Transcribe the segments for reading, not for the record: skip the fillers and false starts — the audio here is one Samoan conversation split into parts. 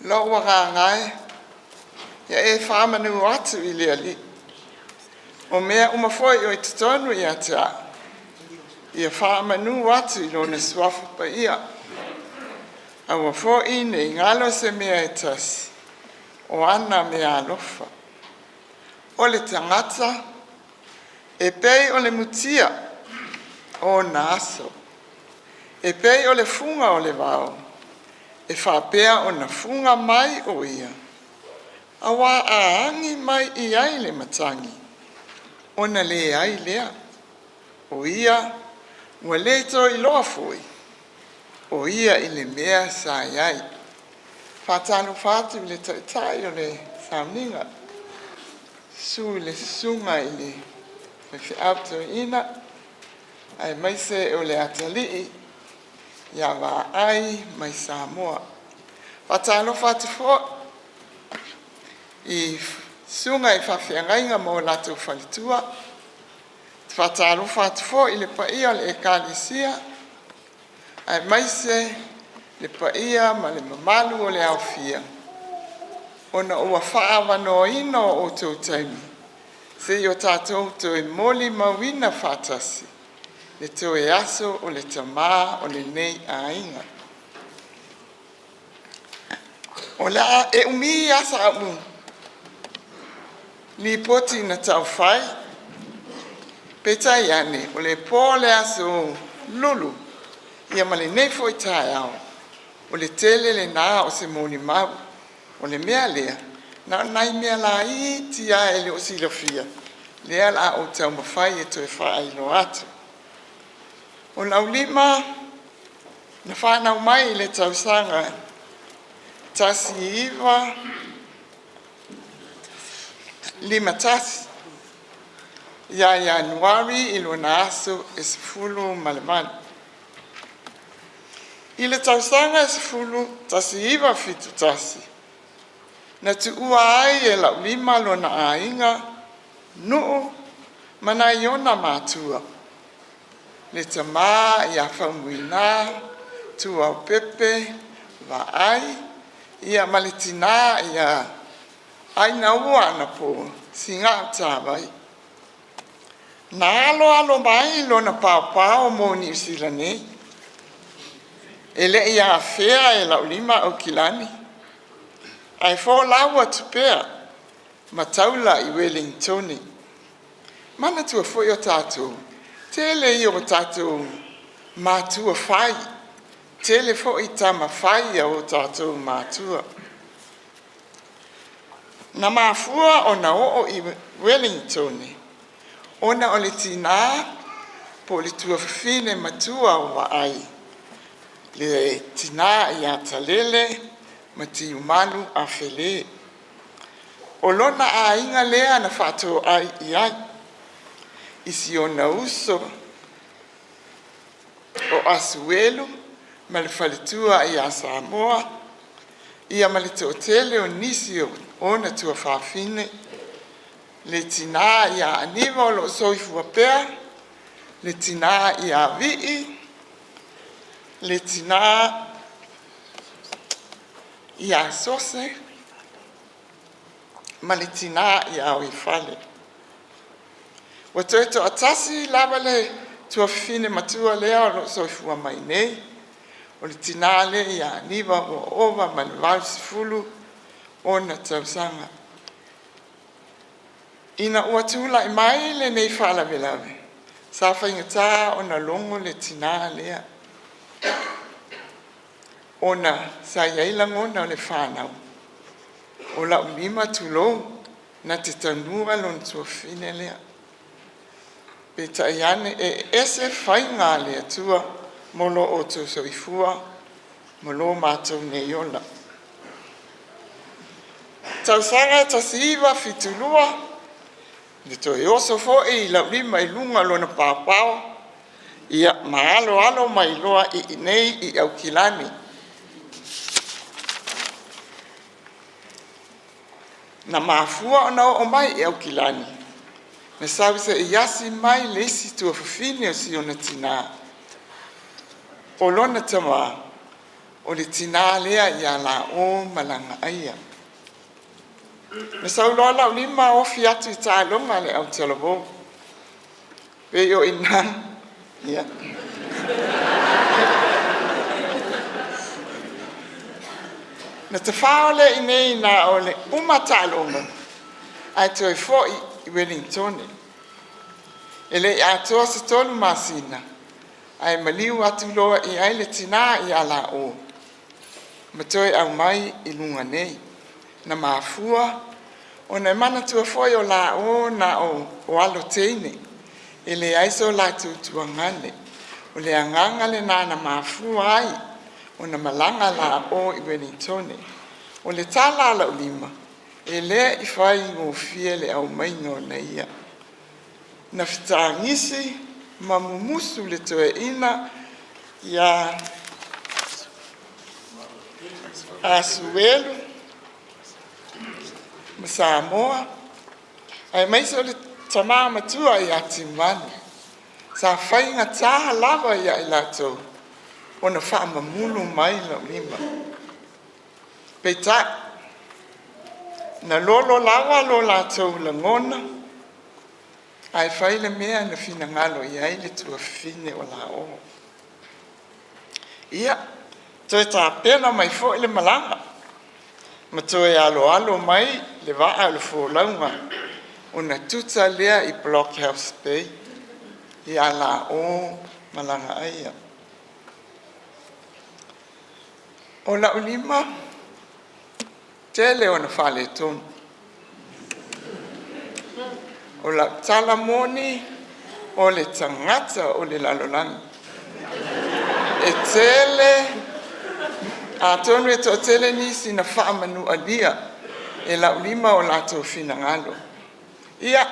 Lou agaga e, ia e faamanu atu i le Alii, o mea uma foi o i totonu ia te au, ia faamanu atu i Lona Suafa Paia. Aua foi ne i galo se mea e tasi o ana meaalofa. O le tagata e pei o le mutia o ona aso, e pei o le fuga o le vao e faapea ona fuga mai o ia, aua a agi mai i ai le matagi, ona leai lea. O ia ua le toe iloa foi o ia i le mea sa i ai. E faatalofa atu i le Taitai o le sauniga, susu i le Susuga i le Faifeau Toeaina aemaise o le atalii ia Vaai mai Samoa. E faatalofa atu foi i susuga i faafeagaiga ma o latou faletua. E faatalofa atu foi i le paia o le Ekalesia aemaise le paia ma le mamalu o le aofia ona ua faaavanoaina o outou taimi se i o tatou toe molimauina faatasi le toe aso o le tama o lenei aiga. E umi lava sau lipoti na taufai, peitai ane, o le po o le aso Lulu ma lenei foi taeao, o le tele lena o se molimau. O le mea lea, na o ni nai mea laiti lava e le o silafia lea o le a ou taumafai e toe faailoa atu. O Laulima na fanau mai i le tausaga e 1951 ia Ianuari i lona aso e 18. I le tausaga e 1971, na tuua ai e Laulima lona aiga, nuu ma nai ona matua, le tama ia Faumuina Tuaopepe Vaai ia ma le tina ia Ainaua Anapo Siga'atavai. Na aloalo mai lona paopao mo Niu Sila nei, e le i afea e Laulima Aukilani, ae folau atu pea ma taula i Ueligitone. Manatua foi o tatou, tele ia o tatou matua fai, tele foi tama fai a o tatou matua. Na mafua ona oo i Ueligitone ona o le tina po o le tuafafine matua o Vaai, le tina ia Talele Matiumalu Afelé. O lona aiga lea na faatoai i ai i si ona uso o Asuelu ma le faletua ia Samoa, ia ma le toatele o nisi o ona tuafafine, le tina ia Aniva o lo o soifua pea, le tina ia Vii, le tina ia Sose ma le tina ia Uifale. Ua toe toatasi lava le tuafafine matua lea o lo o soifua mai nei, o le tina lea ia Aniva ua ova ma le 80 ona tausaga. Ina ua tulai mai lenei faalavelave, sa faigata ona logo le tina lea ona sa i ai lagona o le fanau, o Laulima tulou, na te tanua lona tuafafine lea. Peitai ane, e ese faiga a le Atua mo lo outou soifua ma lo matou nei ola. Tausaga e 1972, na toe oso foi Laulima i luga o lona paopao ma aloalo mai loa i inei i Aukilani. Na mafua ona oo mai i Aukilani, na sau se i asi mai le isi tuafafine o si ona tina. O lona tama O le tina lea ia Laoa ma Lagaaia. Na sau loa Laulima ofi atu i taaloga a le autalavou, e pei o i ina ia. Na tafao lea i inei na o le uma taaloga ae toe foi i Ueligitone. E le i atoa se 3 masina ae maliu atu loa i ai le tina ia Laoa ma toe aumai i luga nei. Na mafua ona e manatua foi o Laoa na o alo teine, e leai so latou tuagane. O le agaga lena na mafua ai ona malaga La'o i Ueligitone. O le tala a La'ulima, e le i faigofie le aumaiga o ia. Na fetagisi ma mumusu le toeaina ia Asuelu ma Samoa aemaise o le tama matua ia Timalu sa faigata lava ia i latou ona faamamulu mai Laulima. Peitai, na lolo lava lo latou lagona ae fai le mea na finagalo i ai le tuafafine o Laoa. Ia toe tapena mai foi le malaga ma toe aloalo mai le vaa o le folauga ona tuta lea i Blockhouse Bay ia Laoa ma Lagaaia. O La'ulima, tele ona faaletonu. O lau tala moni, o le tagata o le lalolagi. E tele, atonu e toatele nisi na faamanualia e La'ulima o latou finagalo. Ia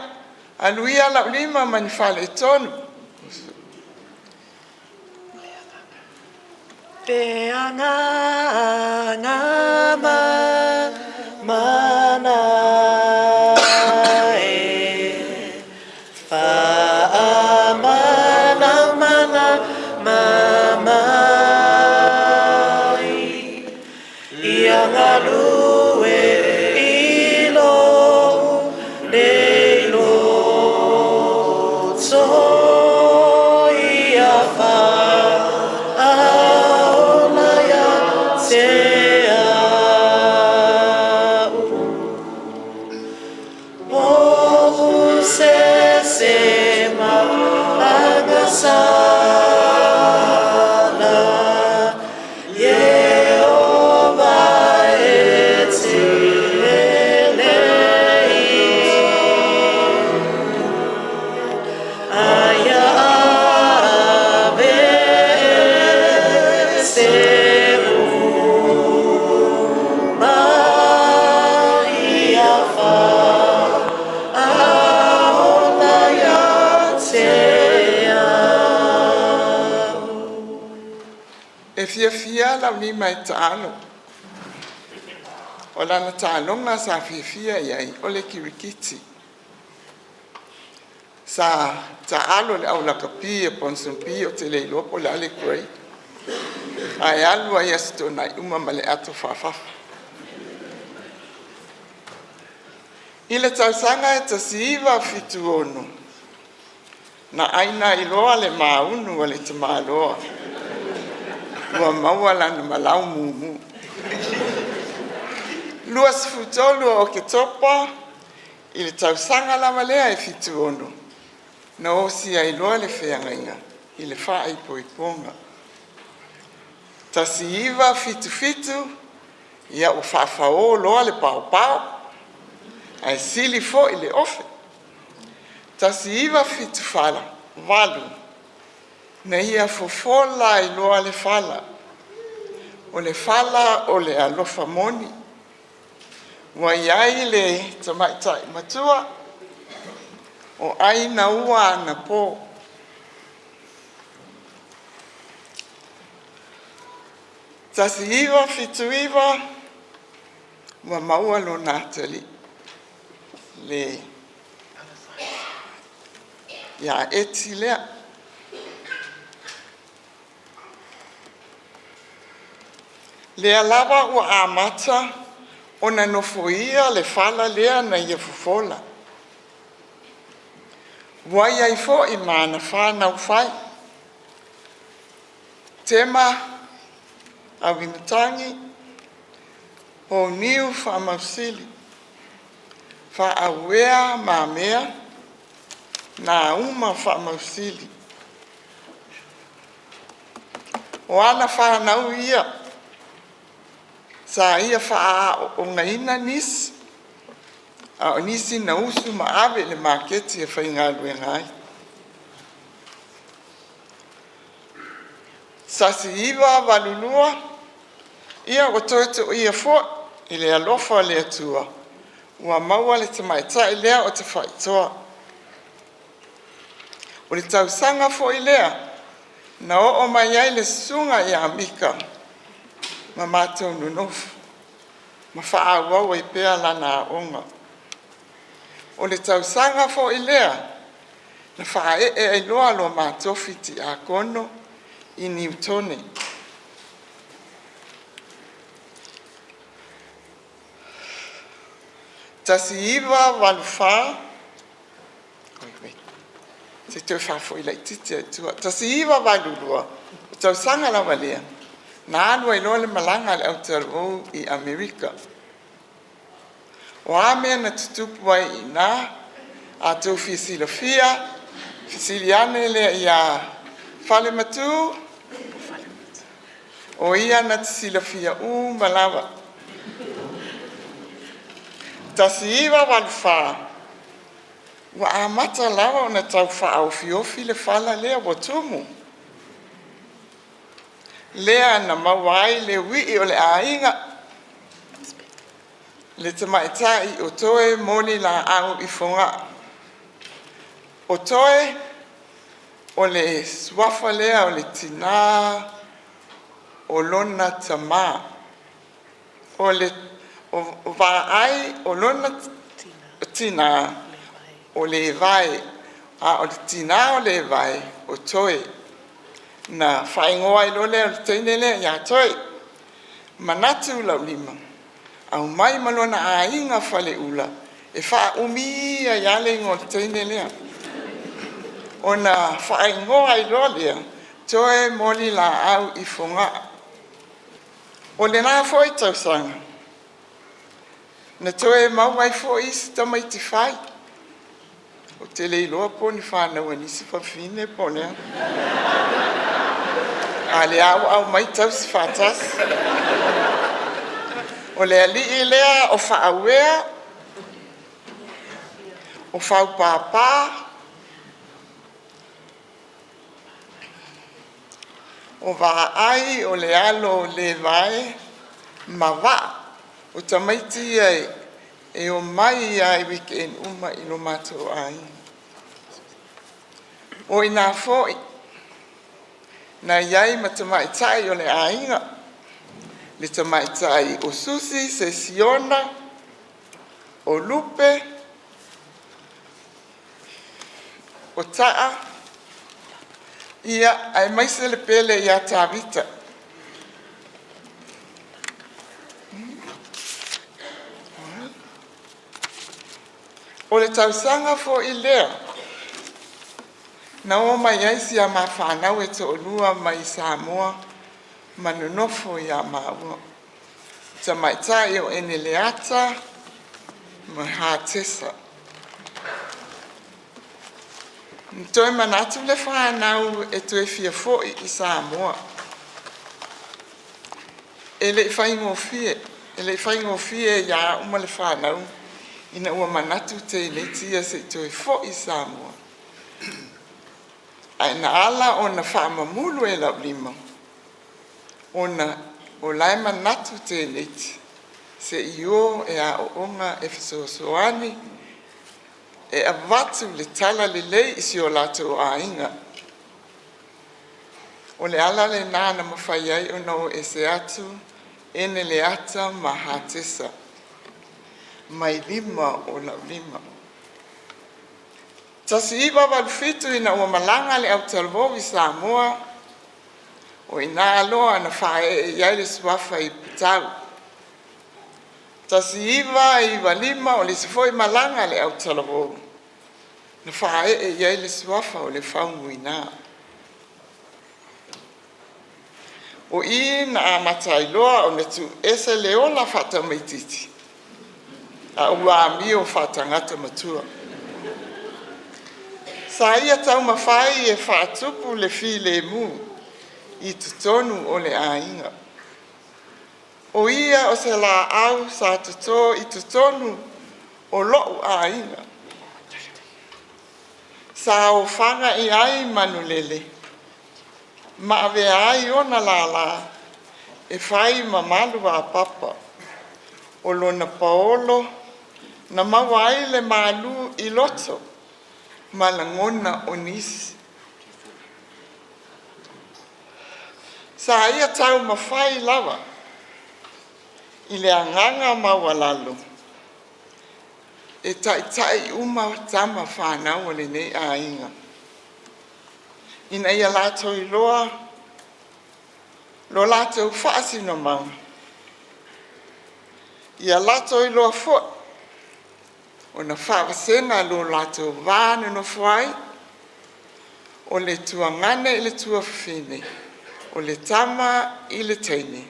alu ia La'ulima ma ni faaletonu. Te agaga mana e, whaamalamalama mai, ia galue i lou nei loto, ia faaola ia te a'u. O'u se se agasala, Ieova e te elei, Aia ave se uma ia faaola ia te a'u. E fiafia Laulima e taalo. O lana taaloga sa fiafia i ai o le kirikiti. Sa taalo i le au lakapi a Ponsonby, ou te le iloa po o le a le grade, ae alu ai i Aso Toonai uma ma le ato faafafa. I le tausaga e 1976, na aina ai loa le maunu a le tamaloa ua maua lana malao mumu. 23 o Oketopa i le tausaga lava lea e '76, na osia ai loa le feagaiga i le faaipoipoga. 1977, ia ua faafao loa le paopao ae sili foi le ofe. 1978, na ia fofola ai loa le fala, o le fala o le alofa moni. Ua i ai le tamaitai matua o ai naua anapo. 1979 ua maua lona atalii le ia Eti lea. Lea lava ua amata ona nofoia le fala lea na ia fofola, ua i ai foi ma ana fanau fai, Tema Auimatagi Honiu Faamausili, Faauuea Mamea Nauma Faamausili. O ana fanau ia sa ia faaaoogaina nisi, a o nisi na usu ma ave i le maketi e faigaluega ai. 1982, ia ua toe to'ia foi i le alofa o le Atua ua maua le tamaitai lea o Tafaitoa. O le tausaga foi lea na oo mai ai le susuga ia Mika ma matou nonofo ma faaauau ai pea lana aoga. O le tausaga foi lea na faaee ai loa lo ma tofi tiakono i Niutone. 1984, oi wait, se i toe faafoi laitiiti lava i tua. 1982, o le tausaga lava lea na alu ai loa le malaga a le autalavou i Amerika. O a mea na tutupu ai i ina? A outou fia silafia, fesili ane lea ia Falematu, o ia na te silafia uma lava. 1984, ua amata lava ona tau faaofiofi le fala lea ua tumu, lea na maua ai le uii o le aiga, le tamaitai o Toe Molilaau i Fogaa. O Toe o le suafa lea o le tina o lona tama. O Vaai o lona tina o Levae, a o le tina o Levae o Toe. Na faaigoa ai loa lea o le teine lea ia Toe. Manatu Laulima aumai ma lona aiga Faleula e faaumi ai lava le igoa o le teine lea. Ona faaigoa ai loa lea, Toemolilaau i Fogaa. O lena foi tausaga na toe maua ai foi isi tamaiti fai. Ou te le iloa po o ni fanau a nisi fafine po o le a, a o lea lava ua aumai tausi faatasi. O le alii lea o Faauea, o Faupapa, o Vaai o le alo o Levae ma Vaa. O tamaiti ia e omai lava i weekend uma i lo matou aiga. O i ina foi na i ai ma tamaitai o le aiga, le tamaitai o Susi Sesiona o Lupe o Taa, ia aemaise le pele ia Tavita. O le tausaga foi lea na oo mai ai si a ma fanau e toalua mai Samoa ma nonofo ia maua, tamaitai o Eneleata ma Hatesa. Na toe manatu le fanau e toe fia foi i Samoa. E le i faigofie, e le i faigofie ia au ma le fanau ina ua manatu teineiti ia se i toe foi i Samoa, ae na ala ona faamamulu e lau lima ona o la e manatu teineiti se i o e aooga e fesoasoani e avatu le talalelei i si o latou aiga. O le ala lena na mafai ai ona o ese atu Eneleata ma Hatesa mai lima o lau lima. 1987 ina ua malaga le autalavou i Samoa. O i ina loa na faaee i ai le suafa i Putau. 1995 o le isi foi malaga a le autalavou, na faaee i ai le suafa o le Faumuina. O i na amata ai loa ona tuuese le ola faatamaitiiti a ua amio faatagata matua. Sa ia taumafai e faatupu le filemu i totonu o le aiga. O ia o se laau sa toto i totonu o lo'u aiga, sa ofaga i ai manulele ma avea ai ona lala e fai ma maluapapa. O lona paolo na maua ai le malu i loto ma lagona o nisi. Sa ia taumafai lava i le agaga maualalo e taitai uma tama fanau a lenei aiga ina ia latou iloa lo latou faasinomaga, ia latou iloa foi ona faavasega lo latou va nonofo ai, o le tuagane i le tuafafine, o le tama i le teine,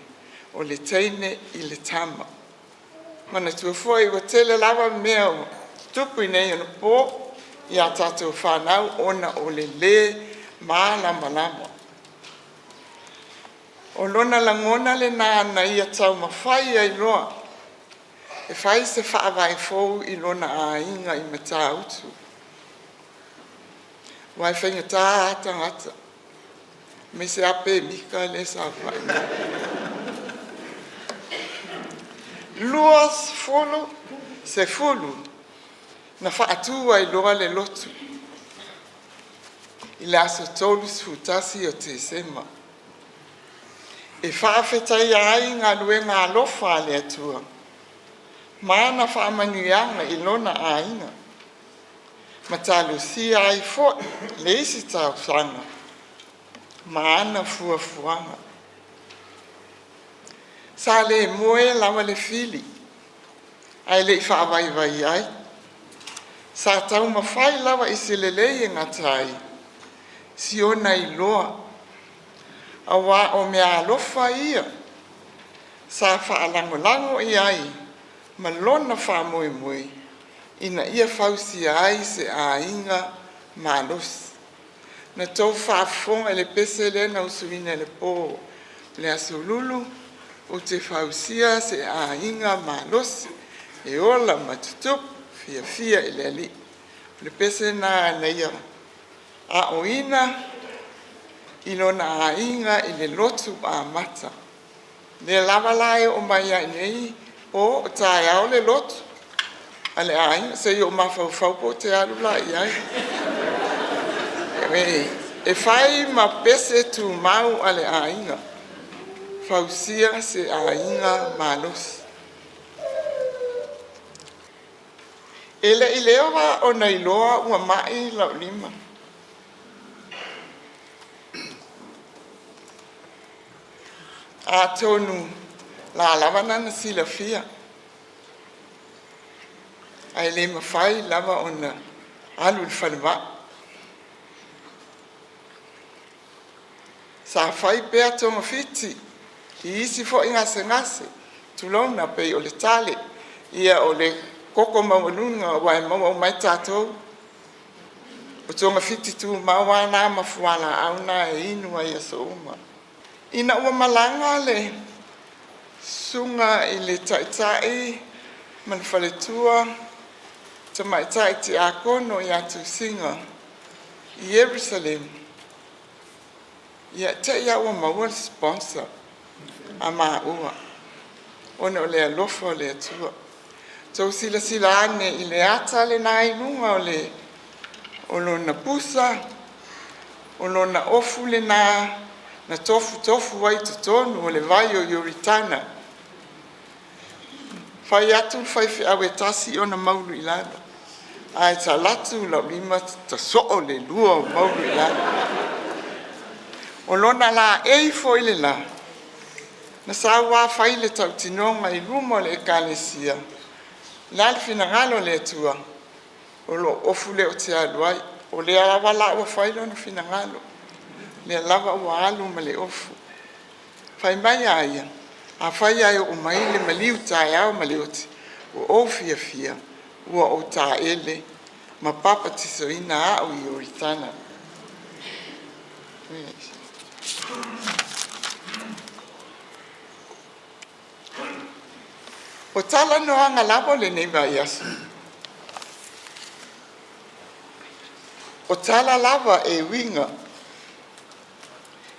o le teine i le tama. Manatua foi ua tele lava mea ua tutupu i nei onapo i a tatou fanau ona o le lē malamalama. O lona lagona lena na ia taumafai ai loa e fai se faavae fou i lona aiga i Matautu, aua e faigata lava tagata aemaise lava pemita lea e saofai mai. 20 10 na faatu ai loa le lotu i le aso 31 o Tesema e faafetaia ai galuega alofa a le Atua ma ana faamanuiaga i lona aiga, ma talosia ai foi le isi tausaga ma ana fuafuaga. Sa le moe lava le fili ae le i faavaivai ai. Sa taumafai lava i se lelei e gata ai si ona iloa, aua o meaalofa ia sa faalagolago i ai ma lona faamoemoe ina ia fausia ai se aiga malosi. Na outou faafofoga i le pese lea na usuina i le po o le Aso Lulu, ou te fausia se aiga malosi e ola ma tutupu, fiafia i le Alii. O le pese lena na ia aoina i lona aiga i le lotu amata. O lea lava la e oo mai inei po o taeao le lotu a le aiga. Se i ou mafaufau po ou te alu la i ai. E fai ma pese tumau a le aiga, fausia se aiga malosi. E le i leva ona iloa ua ma'i lau lima, atonu o la e lava na silafia, ae le mafai lava ona alu i le falemai. Sa fai pea togafiti i isi foi gasegase, tulouna, e pei o le tale, ia o le toto maualuga aua e maua uma ai tatou. O togafiti tumau lava na ma fualaau na e inu ai i aso uma. Ina ua malaga le susuga i le Taitai ma le faletua, tamaitai tiakono ia Tuasiga i Ierusalema, ia te i lava ua maua le sponsor a maua ona o le alofa o le Atua. Outou silasila ane i le ata lena i luga o lona pusa, o lona ofu lena na tofutofu ai i totonu o le vai o Ioritana. Fai atu le faifeau e tasi ona maulu i lalo, ae ta alu atu lau lima ta soo le lua o maulu i lalo. O lona laei foi le la na saua fai le tautinoga i luma o le Ekalesia, o le a le finagalo o le Atua, o lou ofu lea ou te alu ai. O lea lava la ua fai Lona finagalo, o lea lava ua alu ma le ofu. Fai mai a ia, “Afai lava e oo mai le maliu taeao ma le oti, ua ou fiafia ua ou taele ma papatisoina au i Ioritana.” O talanoaga lava o lenei vaiaso, o tala lava e uiga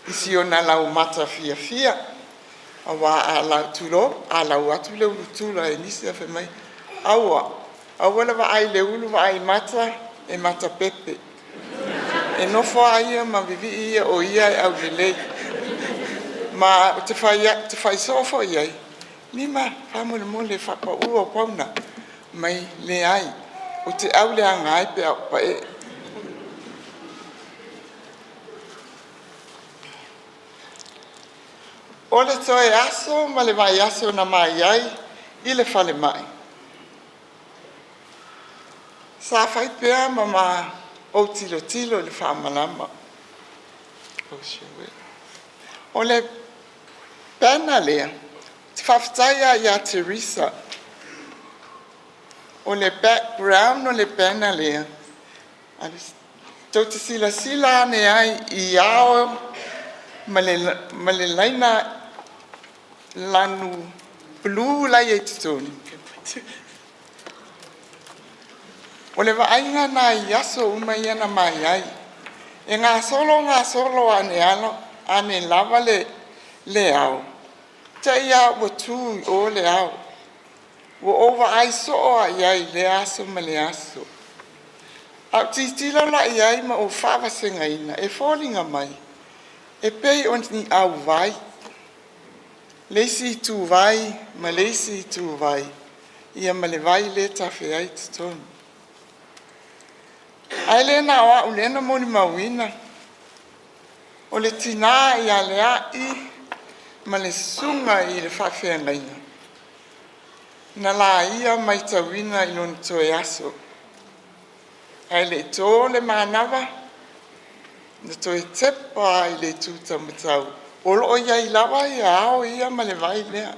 i si ona laumata fiafia aua a lau, tulou, a lau atu le ulu tula i nisi ae fai mai, “Aua, aua le vaai i le ulu, vaai i le mata e matapepe.” E nofo a ia ma vivii ia o ia e aulelei. Ma ou te fai soo foi i ai, Nima faamolemole faapau au pauna. Fai mai, leai, ou te auleaga ai pe a ou paee. O le toe aso ma le vaiaso na ma i ai i le falemai, sa fai pea ma ma ou tilotilo i le faamalama. O le banner lea, ou te faafetai lava ia Teresa. O le background o le banner lea, tou te silasila ane ai i ao ma le laina lanu blu la e i ai i totonu. O le vaaiga lena i aso uma ia na ma i ai, e gasolo gasolo ane lava le ao, te i lava ua tu i o le ao. Ua ou vaai soo lava i ai i lea aso ma lea aso. A ou tilotilo la i ai ma ou faavasegaina, e foliga mai e pei o ni auvai, le isi ituvai ma le isi ituvai, ia ma le vai lea e tafe ai totonu. Ae le na o au lea na molimauina, o le tina ia Lea'i ma le susuga i le faafeagaiga na laia matauina i lona toe aso, ae le i to le manava na toe tepa lava i le itu taumatau o lo o i ai lava ao ia ma le vai lea.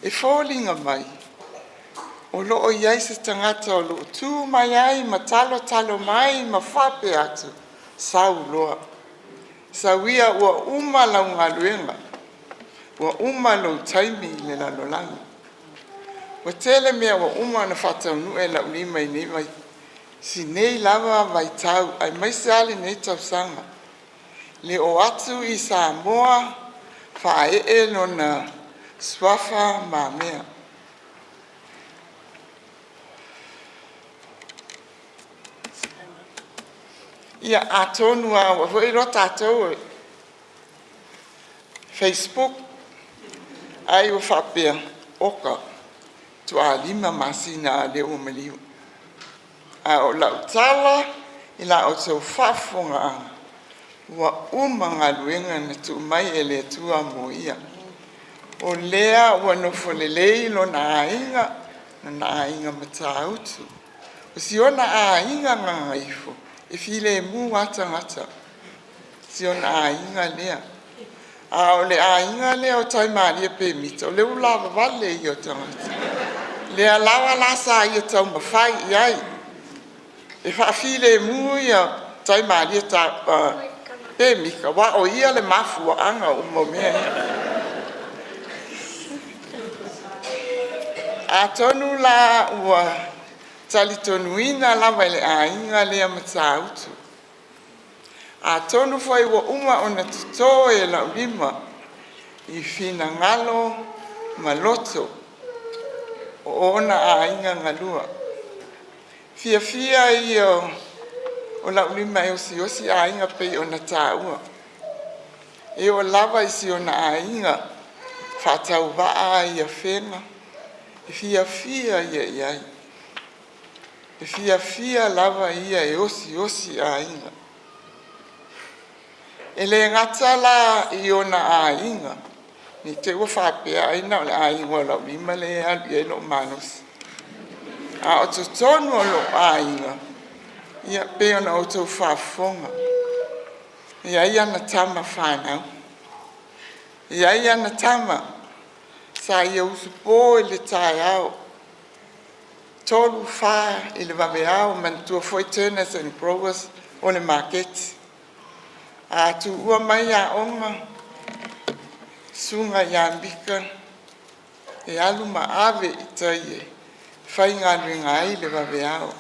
E foliga mai o lo o i ai se tagata o lo o tu mai ai ma talotalo mai ma faapea atu, “Sau loa, sau ia ua uma lau galuega, ua uma lou taimi i le lalolagi.” Ua tele mea ua uma ona faataunuu e lau lima i si nei lava vaitau aemaise lava lenei tausaga, le oo atu i Samoa faaee lona suafa mamea. Ia atonu lava ua foi iloa tatou i le facebook, ai ua faapea, oka, faatoa 5 masina a o lea ua maliu. A o lau tala i la outou faafofogaaga, ua uma galuega na tuu mai e le Atua mo ia. O lea ua nofo lelei lona aiga, lona aiga Matautu. O si ona aiga gagaifo, e filemu lava tagata, si ona aiga lea. A o le aiga lea o Taimalie Pemita, o le ululavavale ia o tagata. Lea lava la sa ia taumafai i ai e faafilemu Taimalie Pemita, aua o ia le mafuaaga uma o mea ia. Atonu la ua talitonuina lava e le aiga lea Matautu, atonu foi ua uma ona toto e lau lima i finagalo ma loto o ona aiga galua. Fiafia ia o lau lima e osiosi aiga e pei ona taua. E oo lava i si ona aiga faatauvaa i Afega, e fiafia ia i ai, e fiafia lava ia e osiosi aiga. E le gata la i ona aiga, ne i te i ua faapea ai na o le aiga o Laulima lea e alu i ai lou malosi, a o totonu o lou aiga, ia pei ona outou faafofoga, e i ai ana tama fanau, e i ai ana tama sa ia usupo i le taeao, 3, 4 i le vaveao. Manatua foi turners and growers o le maketi. A tuua mai aoga, susuga ia Mika e alu ma ave i tai e faigaluega ai le vaveao,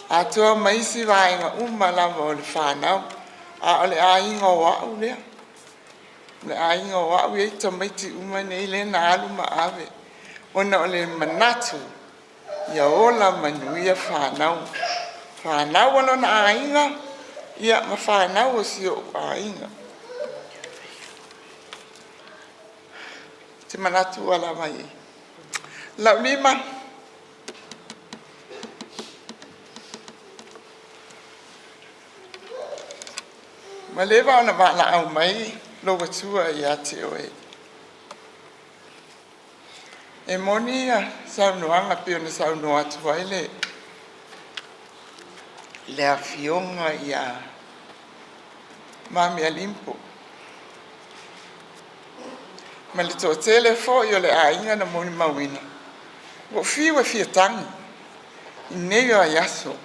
atoa ma isi vaega uma lava o le fanau. A o le aiga o au lea, o le aiga o au e i ai tamaiti uma nei lea na alu ma ave ona o le manatu ia ola manuia fanau, fanau a lona aiga ia ma fanau a si o'u aiga. Ou te manatu ua lava a. Laulima ua leva ona valaau mai lou matua ia te oe. E moni ia saunoaga pei ona saunoa atu ai le afioga ia MamIa Limpo ma le toatele foi o le aiga na molimauina. Ua ou fiu e fia tagi i lenei vaiaso,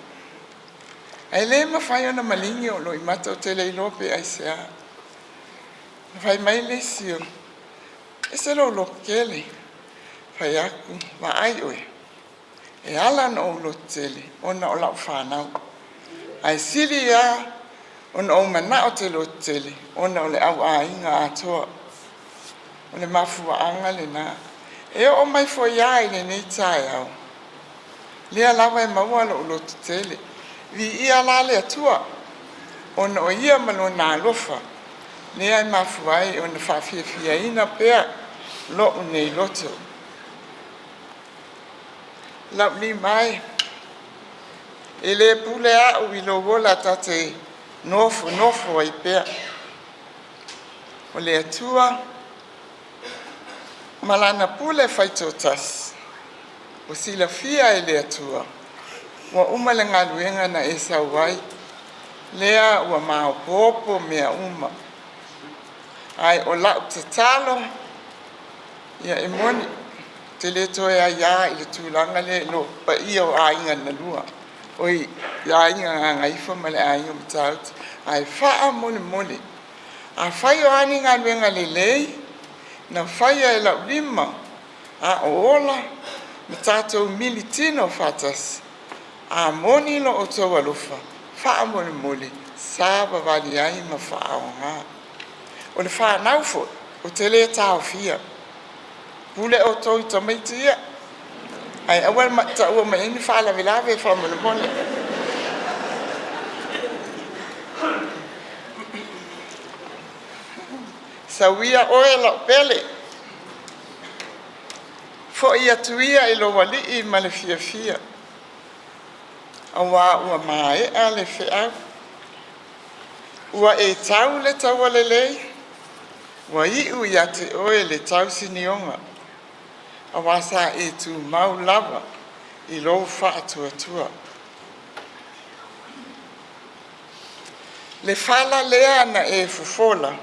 ae le mafai ona maligi o'u loimata, ou te le iloa pe aisea. Na fai mai le isi, e ese lou loto tele. Fai atu, vaai oe, e ala ona ou lototele ona o lau fanau, ae sili lava ona ou manao ou te lototele ona o le au aiga atoa. O le mafuaaga lena. E oo mai foi lava i lenei taeao, lea lava e maua lou lototele. Viia la le Atua ona o Ia ma Lona alofa lea e mafua ai ona faafiafiaina pea lou nei loto. Laulima e, e le pule au i lou ola ta te nofonofo ai pea, o le Atua ma Lana pule faitoatasi ua silafia e le Atua ua uma le galuega na e sau ai, lea ua maoopoopo mea uma. Ae o lau tatalo, ia e moni ou te le toe aia i le tulaga lea i lou paia o aiga na lua, oi le aiga Gagaifo ma le aiga Matautu. Ae faamolemole, afai o a ni galuega lelei na faia e lau lima a o ola ma tatou militino faatasi, a moni lo outou alofa, faamolemole savavali ai ma faaaoga. O le fanau foi, ou te le taofia, pule outou i tamaiti ia, ae aua le taua mai ai ni faalavelave faamolemole. Sau ia oe lau Pele, foi atu ia i lou alii ma le fiafia, aua ua maea le feau, ua e tau le taua lelei, ua iu ia te oe le tausinioga, aua sa e tumau lava i lou faatuatua. Le fala lea na e fofola,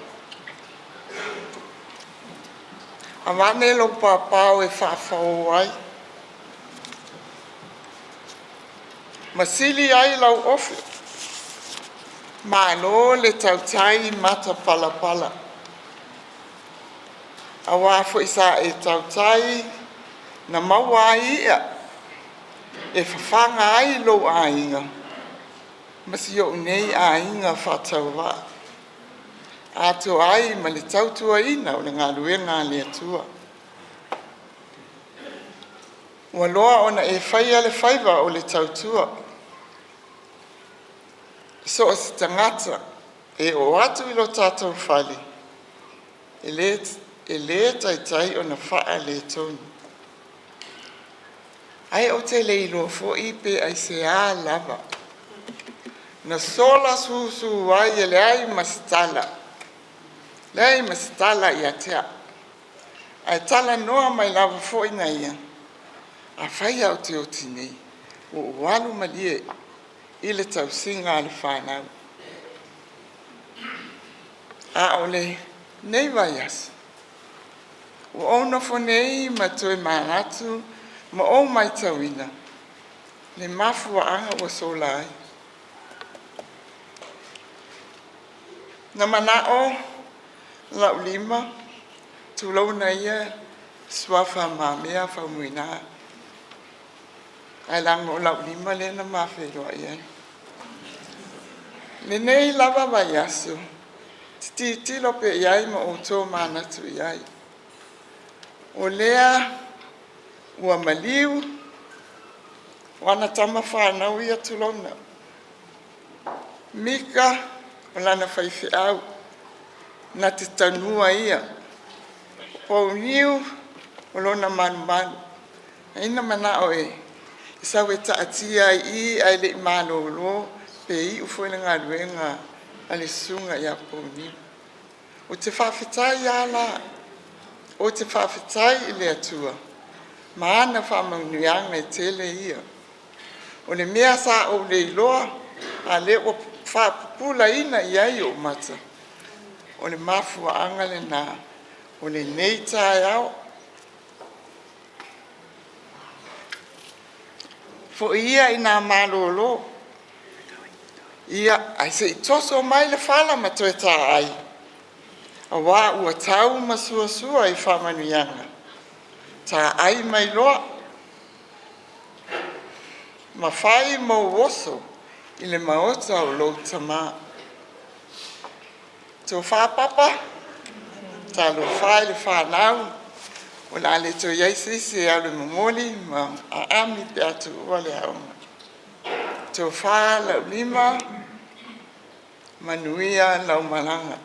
avane lou paopao e faafao ai ma sili ai lau ofe. Malo le tautai matapalapala aua foi sa e tautai na maua ai i'a e fafaga ai lou aiga ma si o'u nei aiga faatauvaa atoa ai ma le tautuaina o le galuega a le Atua. Ua loa ona e faia le faiva o le tautua i so o se tagata e oo atu i lo tatou fale, e le taitai ona faaletonu. Ae ou te le iloa foi pe aisea lava. Na sola susu ai e leai ma se tala, leai ma se tala ia te a'u, ae talanoa mai lava foi na ia, afai lava ou te oti nei, ua ou alu malie i le tausiga a le fanau. A o lenei vaiaso ua ou nofo nei ma toe manatu ma ou matauina le mafuaaga ua sola ai. Na mana'o la'u lima, tulouna ia, suafa Le Mamea Faumuina, ae leaga o lau lima lea na ma feiloai ai. I lenei lava vaiaso, ou te tilotilo pea i ai ma ou tomanatu i ai, o lea ua maliu, o ana tama fanau ia, tulouna, Mika o lana faifeau na te tanua ia, o Pouniu o lona malumalu. Ai na manao e sau e taatia ai i i ae le i malolo pe iu foi le galuega a le susuga ia Pouniu. Ou te faafetai lava la, ou te faafetai i le Atua ma ana faamanuiaga e tele ia. O le mea sa ou le iloa a o lea ua faapupulaina i ai ou mata, o le mafuaaga lena o lenei taeao. Foi ia ina malolo ae se i toso mai le fala ma toe taai, aua ua tau ma suasua i faamanuiaga, taai mai loa ma fai mou oso i le maota o lou tama. Tofa Papa, talofa e i le fanau, o le a le toe i ai se isi e alu e momoli ma aami pe a tuua le aoga. Tofa Laulima, manuia lau malaga.